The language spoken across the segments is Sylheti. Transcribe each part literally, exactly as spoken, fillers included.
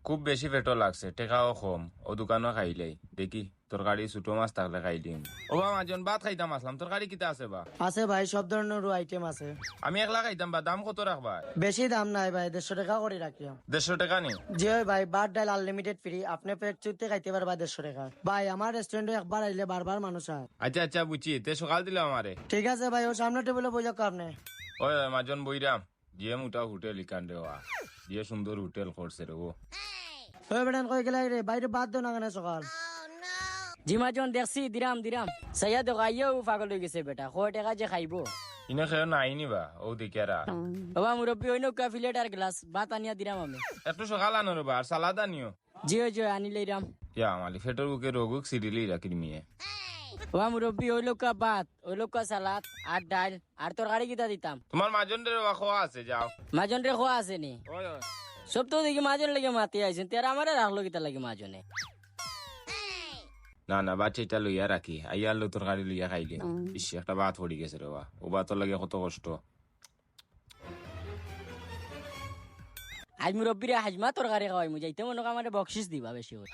খুব বেশি পেটো লাগছে, টেকাও কম, অউ দোকানো খাইলাই। দেখি, তরকারি ছোট মাছ থাকলে খাইলিমু। ও বা মাজন, ভাত খাইতাম আছলাম, তরকারি কিতা আছে বা? আছে ভাই, সব ধরনের আইটেম আছে। আমি একলা খাইতাম বা, দাম কত রাখবায়? বেশি দাম নাই ভাই, দেড়শো টেকা করি রাখিয়াম। দেড়শো টেকা নি? জি অয় ভাই, ভাত ডাইল আনলিমিটেড ফ্রি, আপনে পেট চুক্তি খাইতে পারবা দেড়শো টেকা। ভাই, আমার রেস্টুরেন্টো একবার আইলে বারবার মানুষ আয়। আচ্ছা আচ্ছা, বুঝছি, তে সকাল দিলাও আমারে। ঠিক আছে ভাই, অউ সামনে টেবিলো বইয়া আপনে। ওই ওই মাজন, বইরাম। যে মোটা হোটেল ইখান রে ওয়া, যে সুন্দর হোটেল করছে রে ও। ওই বেটান, কই গেলায় রে? বাইরে ভাত দেও না কেনে সকাল? জি মাজন, দেখছি, দিরাম দিরাম। চাইয়া দেখো, আইয়াউ পাগল অইগেছে বেটা, কয় টেকা যে খাইবো। ইনো কেউ নাই নি বা, অউ দেখিয়ারা। ও বা মুরব্বি, অউ নউক্কা প্লেট আর গ্লাস, ভাত আনিয়া দিরাম আমি। একটু সকাল আনো রে বা, আর সালাদ আনিও। জি অয়, জি অয়, আনিলাইরাম। ইয়া মালিক, পেটর ভুকে রোগ অউক, সিরিলি রাখির মিয়ে। ও বা মুরব্বি, অউ লউক্কা ভাত, অউ লউক্কা সালাদ, আর ডাইল, আর তরকারি কিতা দিতাম? তুমার মাজনরে রে বা কওয়া আছে, যাও। মাজনরে কওয়া আছে নি? ওই, ওই। সব তো দেখি মাজনর লগে মাতি আইছইন, তে আর আমারে রাখলো কিতার লাগি মাজনে? না না, বাচ্চা ইটা লইয়া রাখি, আইয়া আলু তরকারি লইয়া খাইলে। ইশ, একটা ভাত পড়ি গেছে রে বা, অউ ভাতর লাগি কত কষ্ট। আইজ মুরব্বিরে হাজমা তরকারি খাওয়াইমু, যাইতে মনো কয় আমারে বকশিস দিবা বেশি করি।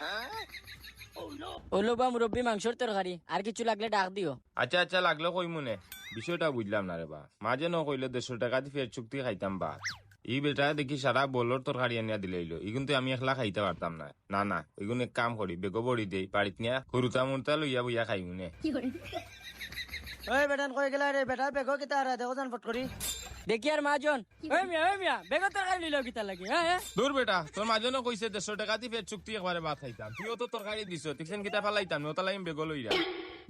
অউ লউক্কা মুরব্বি, মাংসর তরকারি, আর কিছু লাগলে ডাক দিও। আচ্ছা আচ্ছা, লাগলে কইমু নে। বিষয়টা বুঝলাম না রে বা। মাজনে কইলো দেড়শো টেকা দি পেট চুক্তি খাইতাম ভাত। ই বেটায় দেখি সারা বলর তরকারি আনিয়া দিলাইলো। ইগুন তো আমি একলা খাইতাম পারতাম না। না না, ইগুন এক কাম করি, বেগো ভরি দেই, বাড়িত নিয়া হুরুতা মুরুতা লইয়া বইয়া খাইমু নে। ওই বেটান, কই গেলায় রে? বেটা, বেগো কিতা হারায় দেখো জান ফট করি। দেখি আর মাজন। ওই মিয়া, ওই মিয়া, বেগো তরকারি লইলাও কিতার লাগি, হ্যাঁ, হ্যাঁ? দূর বেটা, তোর মাজনে কইছে দেড়শো টেকা দি পেট চুক্তি একবারে ভাত খাইতাম। তুই অত তরকারি দিছস, দেখছস কিতা ফালাইতাম নি, অতার লাগি বেগো লইরা।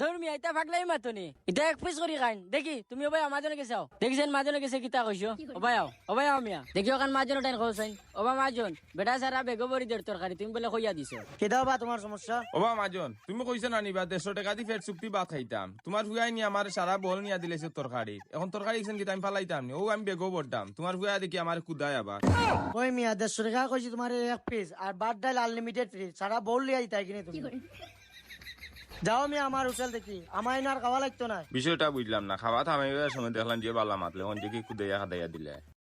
দূর মিয়া, ইতা ফাগলাই মাতো নি। ইতা এক পিস করি খাইন। দেখি, তুমি ও বা মাজনর গেছে আও। দেখি চাইন মাজনর গেছে কিতা কইছো। ও বা আও, ও বা আও মিয়া। দেখি অখান মাজনর টাইন কও চাইন। ও বা মাজন, বেটা সারা বেগো ভরি দের তরকারি, তুমি বুলে কইয়া দিছো। কিতা বা তুমার সমস্যা? ও বা মাজন, তুমি কইছো না নি বা দেড়শো টেকা দি পেট চুক্তি ভাত খাইতাম। তুমার ফুয়ায় নি আমারে সারা বল নিয়া দিলাইছে তরকারি। অখন তরকারি দেখছস কিতা আমি ফালাইতাম নি। অউ আমি বেগো ভরতাম। তুমার ফুয়ায় দেখি আমারে কুদায় আবার। ওই মিয়া, দেড়শো টেকা কইছি তুমারে এক পিস, আর ভাত ডাইল আনলিমিটেড ফ্রি। সারা বল লইয়া দিতায় কিনি তুমি। যাও মিয়া, আমার হোটেল দেখি, আমার ইনো আর খাওয়া লাগতো না। বিষয়টা বুঝলাম না, খাওয়া থামাইবার সময় দেখলাম যে বালা মাতলে, অখন দেখি কুদাইয়া কাদাইয়া দিলে।